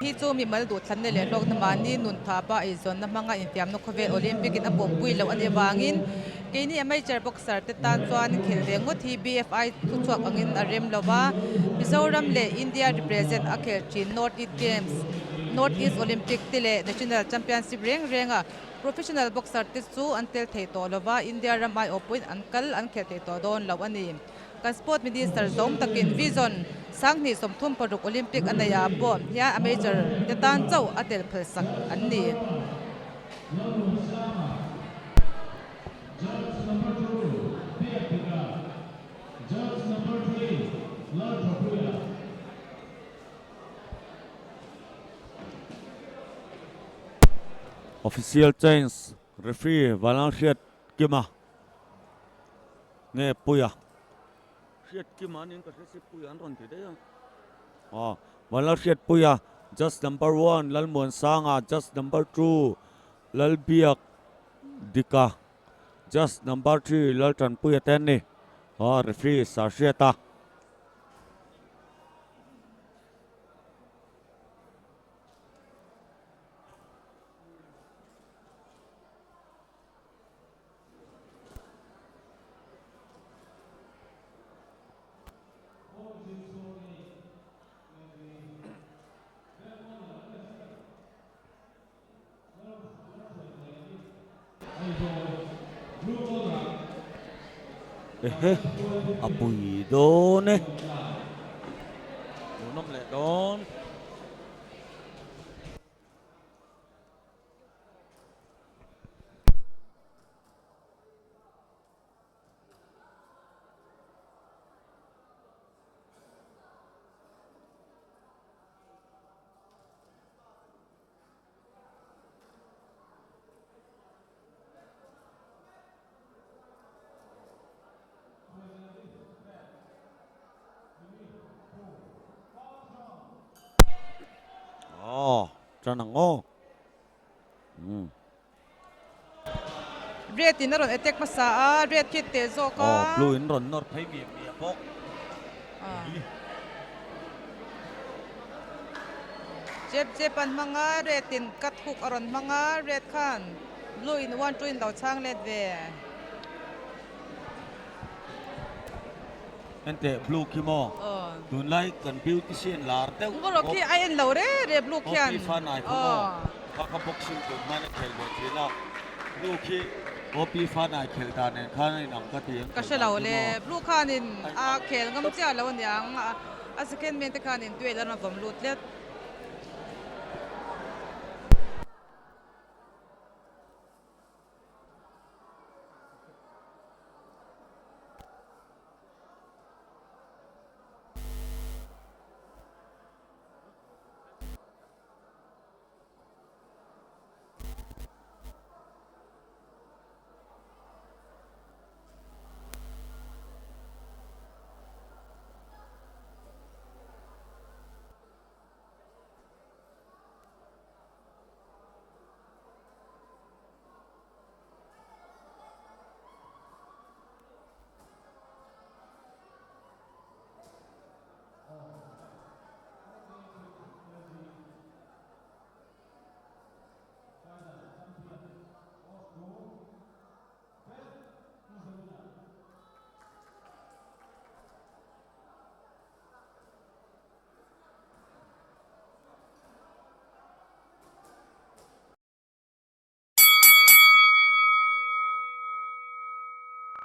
Hi chu mimal duhthlanna leh hlawkna mahni nun thapa eizawnna hmanga infiamna khawvel Olympic in a pawmpui loh a nih avangin keini amateur boxer te tan chuan khelh ve ngawt hi BFI thuchhuak angin a rem lo va, Mizoram leh India represent a khelh thin North East Games, North East Olympic te leh National Championship reng renga professional boxer te chu an tel thei tawh lo va, India ram aiawh pawhin an kal an khelh thei tawh dawn lo a ni. Kan Sport Minister zawng takin Vision 2036 Olympic a neih ah pawh hian a major te tan chauh a tel phalsak an ni. Official change referee Valanhriat Kima. Nge Puia? Hriat kim an in ka hre si Puia an rawn ti daih a. Aw, Vanlal Hriat Puia, just number one, Lalmuansanga, just number two, Lalbiak Dika, just number three, Laltanpuia te an ni. Aw, referee Sir Hriata. Ehe a pui dawn e hmuhnawm leh dawn. Aw, tan ang aw. Umm. Red in a rawn attack hmasa a, red khi teh zawk a. Aw, blue in rawn nawr phei miah miah bawk. Jab jab an hmang a, red in cut hook a rawn hmang a, red khan blue in one two in lo chhang let ve. Enteh blue khi maw? Tunlai kan beautician lar deuh. Ngawrawh khi a en lo re re blue khian. Hopi Fanai kha maw? Kha kha boxing tun hman a khel ve thin a. Blue khi Hopi Fanai khel dan nen khan a inang ka ti ang. Ka hre lo le. Blue khanin a khel ngam chiah lo aniang. A second man te khanin duel a rawn vawm lut tlat.